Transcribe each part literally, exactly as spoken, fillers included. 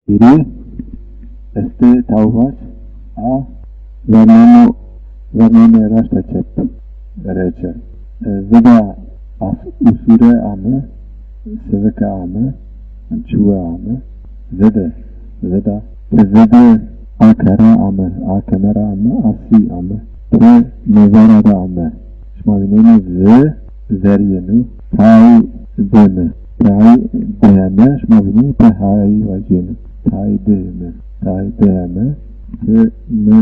Biri estê tawvac a verneno, vernenê raşta çep reçe. E, vida as usure ame, sivike ame, çuwe ame, vide, vida. Ti vide a kera ame, a kemera ame, a sî ame. Ti mezara de ame. Şima vînenî vi, verîyeno, tay deme. Tay deme, şima vînî te hay vacîyeno. Tay deme, tay deme, ti mi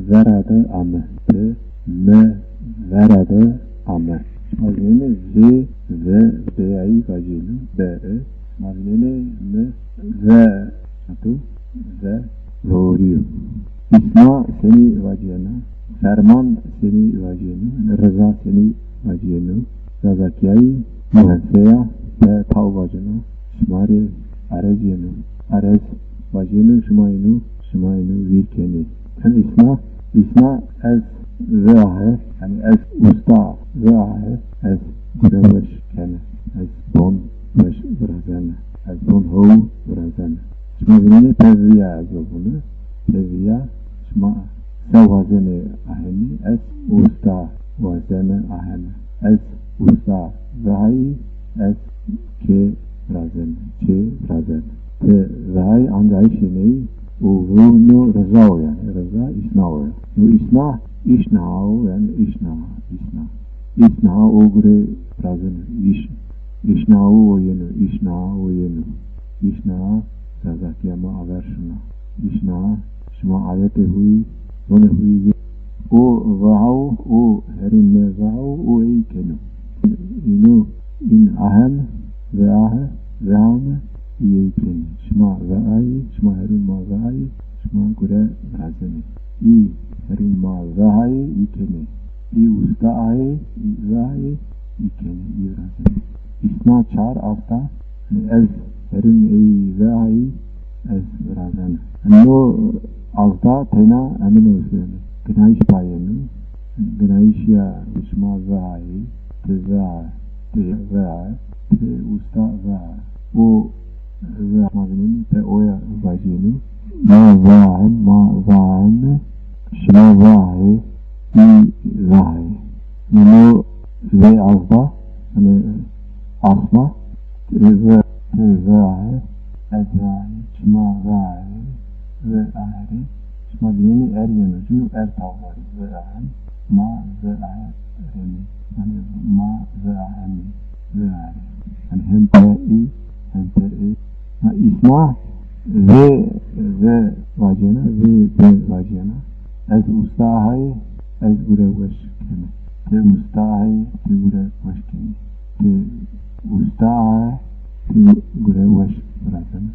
vera de ame. Ti mi vera de ame. Şima vînî vi, vi, beyayî vacîyeno, be, e. Şima vînenî mi ve, ato, ve, vorîyo. Îsna senî vacîyena? Ferman senî vacîyeno? Riza senî vacîyeno? Zazakîyayî muhenseya pe taw vacîno, şima rê arez yeno. Arez vacîno, şima ino, şima ino vîr kenê. Hem îsna, îsna ez veahe, yanî ez usta veahe, ez gure weş kene, ez bon weş virazene, ez bon how virazene. Şima vînenê pevîya ez o vûne, pevîya şima se wazenê ahenî, ez usta wazene ahene. Ez usta vehayî, ez kê virazene, çê virazene. Ti vehayî anca şêneyî û vûno riza o yanî, riza îsna o ya. No îsna, îşnaha o yanî, îşnaha, îsna. Îsnaha o gure virazene, îş, îşnaha o yeno, îşnaha o yeno. Îşnaha Zazakîya ma aver şuna. Îşnaha şima ayetê huyî, zonê huyî vî. O vehawo, o herûn mi vehawo, o ey keno. Îno, în ahem, veahe, veame, î ey kenê. Şima veayî, şima herûn ma veayî, şima gure virazenê. Î herûn ma veayî, î kenê. Î usta ayê, î veayê, î kenê, î virazenê. Îsna çar asta, Hanî ez herûn ey veayî, ez virazena. No asta teyna emin o, yanî ginayîş payeno. Ginayîş ya şima veayî, ti vea, ti vea, ti usta vea. O vea ma vînenî, ti oya vacîyeno. Ma veahem, ma veahem, şima veahê, î veahê. No vê asta, hanî asma, Ti ve, ti veahe, ez veahe, şima veahe, veaherê. Şima vînenî er yeno, cû er taw vacî, veahem, ma veaheremî. Yanî ma veahemî, veaherê. Yanî hem te î, hem te ê. Ha, îsna ve, ve vacîyena, ve, ve vacîyena. Ez usta ahayî, ez gure weş keme. Ti usta ahayî, ti gure weş kenî. Ti usta a, ti gure weş virazena.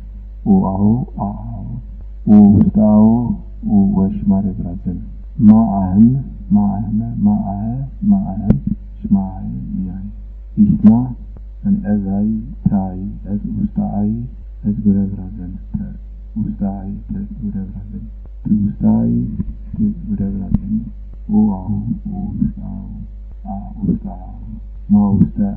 O aho, a aho. O usta aho, o weş ma rê virazena. Ma ahem, ma aheme, ma ahe, ma ahem, şima ahê, nîyayê. Îsna, yanî ez ayî, ti ayî, ez usta ayî, ez gure virazena. Ti usta ayî, ti gure virazena. Ti usta ayî, ti gure virazena. O aho, o usta aho, a usta aho. Ma usta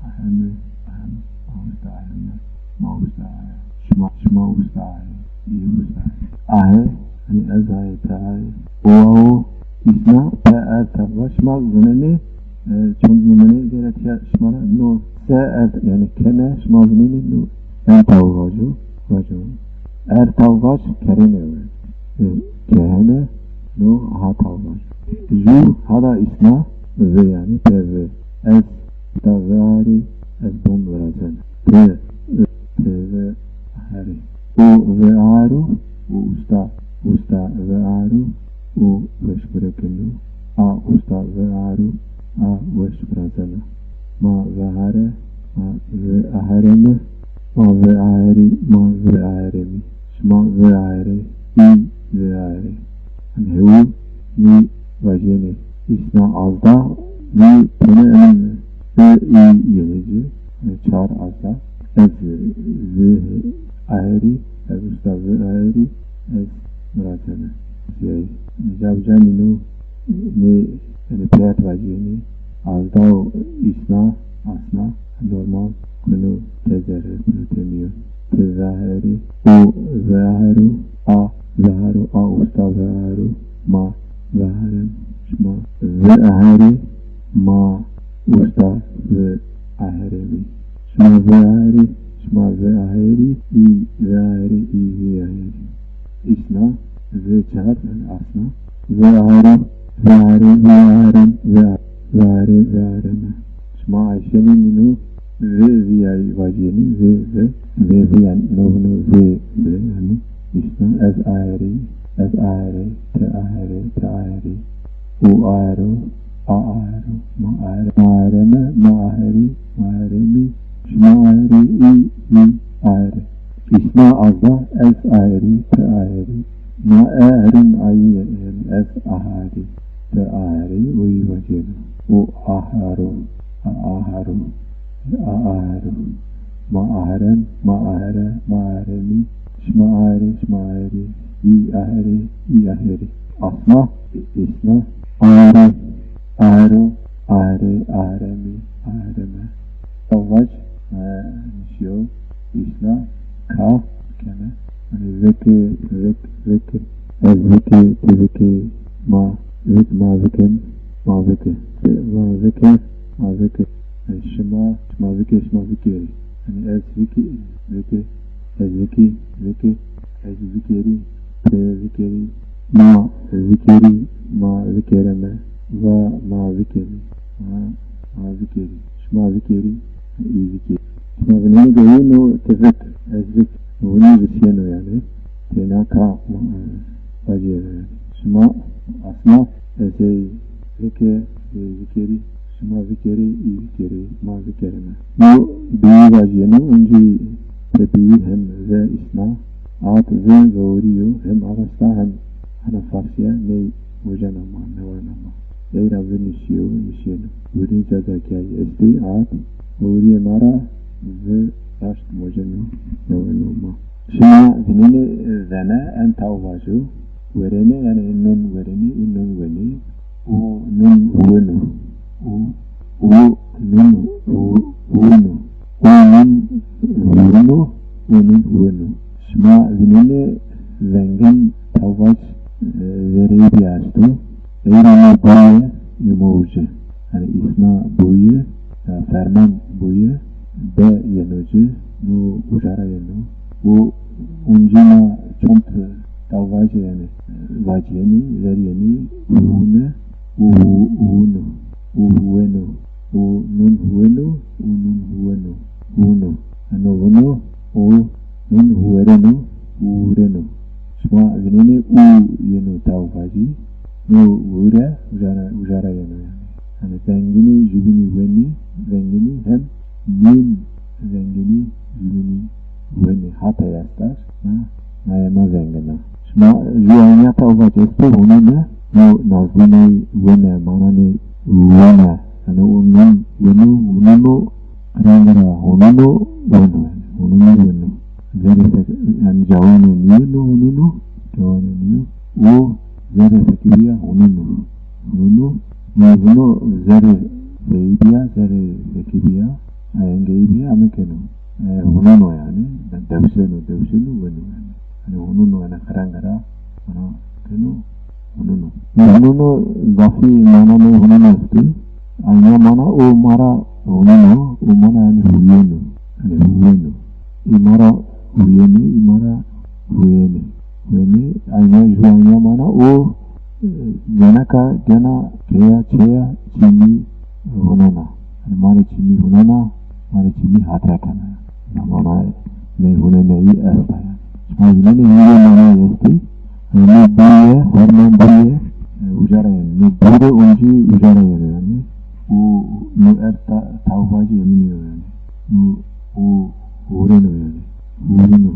aheme, ahem, a usta aheme, ma usta ahe. Şima, şima usta ahe, î usta ahe. Ahe, hanî ez ahe, ti ahe. O aho, îsna, pe er taw vac. Şima vînenî, e, çond numune gere tiya şima ra no se er, yanî kene, şima vînenî no en taw vaco, vaco. Er taw vac kerene we. E, kehene, no ha taw vac. Jû hada îsna ve, yanî pe ve. Ez ta vearî, ez bon virazena. Ti, ti veaherî. O vearo, o usta, usta vearo, o weş gure keno. A usta vearo, a weş virazena. Ma veahare, ma veahereme, ma veaherî, ma veaheremî. Şima veaherê, î veaherê. Hanî hewu nî vacîyenê. Îsna azda nî tene emin ve, î yenê ci. Hanî çar azda. Ez veaherî, ez usta veaherî, ez virazena. Sîyayî. Ca bi ca nîno nê, yanî peyat vacîyenê. Azda û îsna, asna, normal kuno tezerre, kuno temîyo. Ti veaherî, o Veahero, a veahero, a usta veahero, ma veaherem, şima veaherê, ma usta veaheremî. Şima veaherê, şima veaherî, î veaherê, î veaherî. Îsna, ve çar, yanî asna. Veahero, veaherê, veaherem, vea-, veaherê, veahereme. Şima Ayşenî nîno ve vîyayî vacîyenî, ve, ve, ve vîyen, no, no, ve, ve, yanî, îsna, ez aherî, ez aherê, ti aherê, ti aherî, u ahero, a ahero, ma ahere, ma ahereme, ma aherî, ma aheremî, şima aherî, î, î ahere. Îsna azda ez aherî, ti aherî, ma aherin ayî, yanî ez aherî, ti aherî, o yî vacîyeno. U ahero, a ahero, a ahero, ma aherem, ma ahere, ma aheremî, şima aherê, şima aherî, î aherê, î aherî. Asna, îsna, aherî, ahero, aherê, aheremî, ahereme. Ew vac, e, şîyo, îsna, ka, keme. Yanî veke, vek, veke, ez veke, ti veke, ma vek, ma vikem, ma veke. Ma veke, ma veke. Yanî şima, şima veke, şima vikerî. Yanî ez veke, veke, ez veke, veke, ez vikerî, ti vikerî, ma vikerî, ma vikereme, va, ma vikerî, ma, ma vikerî, şima vikerî, î vikerî. Şima vinenî ke yeno ti vik, ez vik, winî visîyeno yanî. Têna ka, ma, vacîyeno yanî. Şima asna, ez ey vike, ey vikerî, şima vikerî, î vikerî, ma vikerime. No bîyî vacîyeno, oncî tebîyî hem ve îsna. At ve vewrî yo, hem Avesta hem hena Farsîya ney wojena ma, newena ma. Ey ra vi nişîyo, nişîyeno. Wirî Zazakîyayî estî, at vewrîyê ma ra vi raşt wojeno, neweno ma. Şima vinenî vene en taw vajo, werene, yanî nun werene, î nun wenî, u nun weno, u, u nun u-, weno, u nun weno, u nun weno. Şima vinenî vengin taw vac, e, vereyî bîya esto. Ey ra ma boye, yemo uce. Yanî îsna boye, e, ferman boye, be yeno ci, no uca ra yeno. U oncî ma çond taw vace yanî, e, vacîyenî, verîyenî, uune, u, u, uno, u, ueno, u, nun hueno, u, nun hueno, uno. Eno vuno, u, nun huereno, u, ureno. Şima vinenî u yeno taw vacî, no ure, uca ra, uca ra yeno yanî. Yanî vengînî jûbînî wenî, vengînî hem nîn vengînî jûbînî wenî. Hata estas, na, naye ma vengin a. Şima jû aynîya taw vac esto, hunune, no nazdîney wene, mananê wene. Yanî o nun weno, hununo, qirênde ra hununo, weno yanî. Hununo, weno. Zerrê sek-, yanî cawanê nîyo, no hununo, cawanê nîyo. O zerrê sekî bîya, hununo. Hununo, no vuno zerrê seyî bîya, zerrê sekî bîya, ayengeyî bîya, ame keno. E, hununo yanî, dewseno, dewseno, weno yanî. Yanî hununo, yanî qirênde ra, mana keno, hununo. Hununo zafî mananê hununo esto. Aynîya mana o ma ra hununo, o mana yanî huyeno. Yanî huyeno. Î ma ra huyenî, î ma ra huyenî. Huyenî, aynîya jû aynîya mana o, e, geneka, gena, keya, çeya, çîmî hunena. Yanî ma rê çîmî hunena, ma rê çîmî hatre kena. Mana ney huneneyî esta yanî. Şima vinenî hîrê manayî estî. Yanî no bûye, ferman bûye, e, uca ra yeno. No bûre oncî uca ra yeno yanî. U, no er ta-, taw vacî eminî yo yanî. No, u, ureno yanî. Ureno.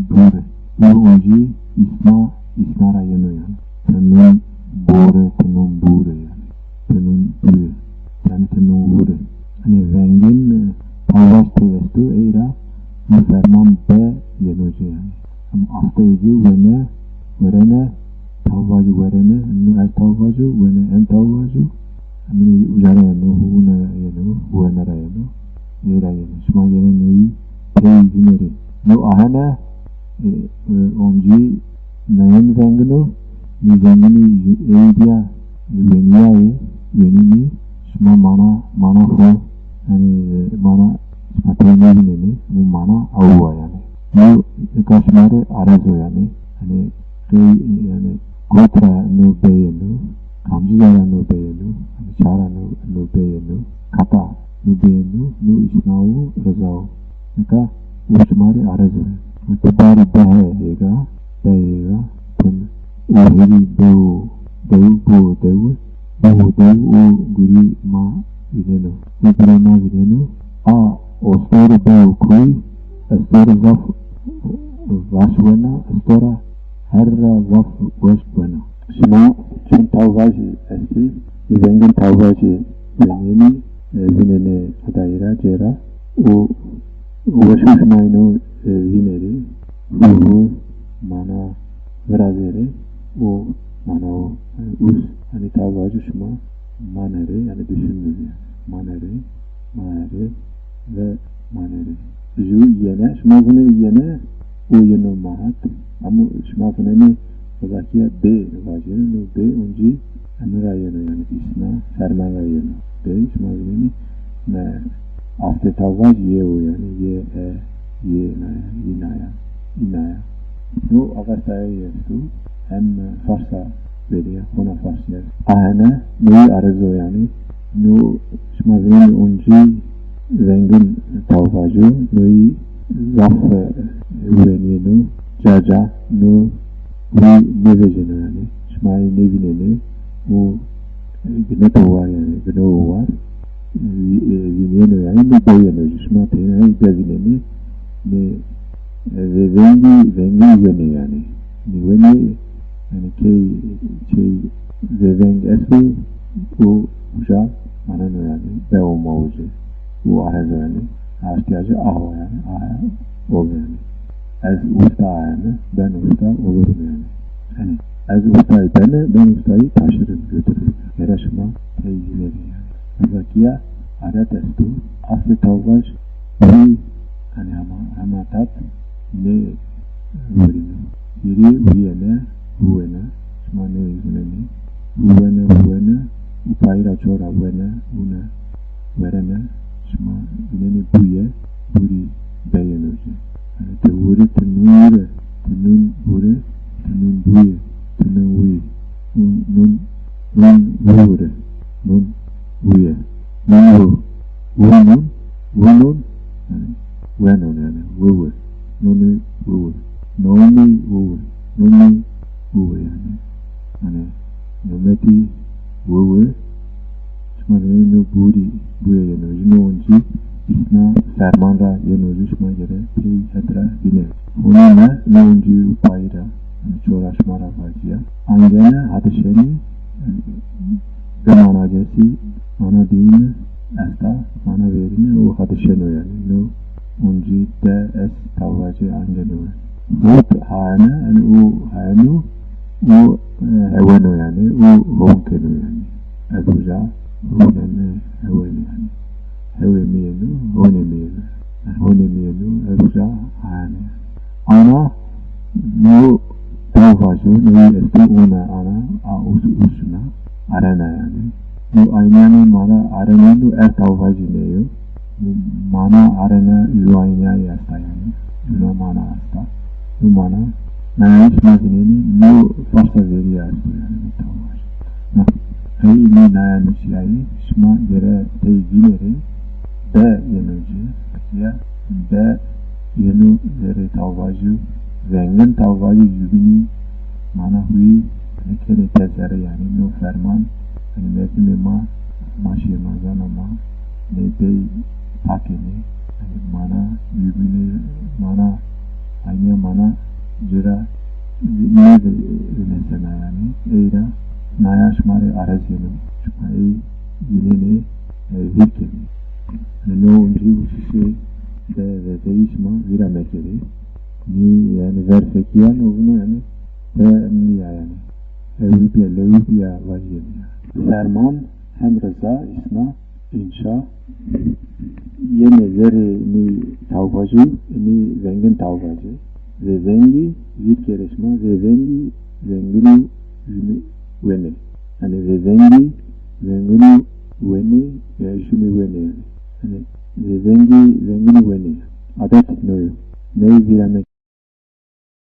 Bûre. U oncî îsna, îsna ra yeno yanî. Ti nun bore, ti nun bûre yanî. Ti nun bûye. Yanî ti nun vure. Yanî vengin, e, taw vac tey esto, ey ra no ferman be yeno ci yanî. Ama asteyê ci wene, werene, taw vaci werene, no er taw vaco, wene en taw vaco. Eminî uca ra yeno, huune ra yeno, huene ra yeno. Ey ra yeno. Şima gene neyî tey vînerê. No ahene, E, e, oncî neyên vengin o, nî vengînî ey bîya, e, wenîyayê, wenînî, şima mana, mana xo, yanî, e, mana, şima tey nêvînenî, yanî mana awu wa yanî. Yo, nika şima rê arez o yanî. Yanî, qey, yanî, kot ra no beyê no, kamcî ca ra no beyê no, yanî, ça ra no, no beyê no, kata no beyê no, no îsna wo, riza wo. Nika o şima rê arez o. Itibarî dehe hêga, dehe hêga, tin o herî dew, dew, bo dew, bo dew o gurî ma vîneno. O gurî ma vîneno. A ostor bew kuy, estor zaf weş wena, estora her ra zaf weş wena. Şima çend tawvajî estî, vengin tawvajî wenîyenî, e, vînenê adayî ra, cê ra û weşo şima ino, e, vînerî, hu hu mana virazêrê û mana o, e, us. Hanî tawvajî şima manerê, yanî düşünmez yanî. Manerê, manerê ve manerê. Ju yene, şima vûnenî yene, o yeno mahat. Ama şima vûnenî Xozakîya bê vajîno, no bê oncî eno ra yeno, yanî îsna ferman ra yeno. Bê, şima vînenî, me astê tawvaj yê o, yanî yê, e, yê, naya, înaya, înaya. No Avestayayî esto, hem farsa verîya, hona farsî ya. A hene, noyî arez o yanî. No şima vînenî oncî vengin tawvaj o, noyî zaf, e, wenîyeno, ca ca no huy nêvejeno yanî. Şima ey nêvînenî û, e, gine to war yanî, gine o war. Vî-, e, vînîyeno yanî, no beyeno jî. Şima teyna ey de vînenî, nê, e, vevengî, vengî wenê yanî. Nî wenê, yanî key, key veveng esto, o uca maneno yanî, be o ma uca. O arez o yanî. Astîya ci awa yanî, aya o yanî. Ez usta yanî, ben usta olurum yanî. Yanî ez ustayî bene, ben ustayî taşırım, götürürüm. Gere şima tey vînerî yanî. Xozakîya adet esto, astê tawvaj, huy, yanî hema, hema tat nêvurîno. Hîrê huyene, huwene, şima nêzûnenî. Huwene, huwene, û payî ra çora wene, wune, werene, şima vînenî buye, burî beyeno ci. Yanî ti wuri, ti nûn wuri, ti nûn wuri, ti nûn buye, ti nûn wî, û nûn, nûn wi wuri, nûn wuye, nûn wu, wu nûn, wu nûn, yanî wenon yanî, wi wi, nûnî wi wi, nûnî wi wi, nûnî wi wi yanî. Yanî nûmetî wi wi, şima vînenî no burî, buye yeno jî, no oncî îsna ferman ra yeno jî, şima gere pey het ra vînenî. Hunî me, no oncî û payî ra, yanî çora şima ra vacîya. Angene, hadişenî, yanî, bi mana cesî, mana dîyîne esta, mana verîne û hadişeno yanî. No oncî de est tawvacê angeno. Hot haene, yanî o haeno, o, e, heweno yanî, o hon keno yanî. Ez uca honeme, hewene yanî. Hewê mi yeno, honê mi yeno. Honê mi yeno, ez uca haene yanî. Ana, no tawvajo, neyî esto, one ana, a us, usuna, arena yanî. No aynîyanê mana arena, no er tawvajî nêyo. Mana arena ju aynîyayî esta yanî. Juna mana esta. No mana, nayayî şima vînenî, no farsa verî ya esto yanî, no tawvaj. Na, qey nê naya nusîyayî, şima gere tey vînerê, be yeno ci, ya, be yeno zerrê tawvajî, vengin tawvajî jubînî, mana huyî, kenê tezere yanî, no ferman, yanî merdimê ma, ma şêmazana ma, nê bey pakenê, yanî mana, jubînî, mana, aynîya mana, ci ra, nêvi-, vinesena yanî. Ey ra naya şima rê arez yeno. Şima ey vînenê, e, vîr kenê. Yanî no oncî usîsê de vezeyî şima vîra mekerê. Nî yanî ver fekîya no vûno yanî te nîya yanî. Ewî bîya, lewî bîya vajîyenî ya. Ferman hem riza îsna înşa yenê zerrê nî tawvajî, nî vengin tawvajî. Zêzengî, vîr kerê şima zêzengî, zengin û jumî wenê. Yanî zêzengî, zengin û wenê, e, jumî wenê yanî. Yanî zêzengî, zengin û wenê. Adet no yo. Ney vîra me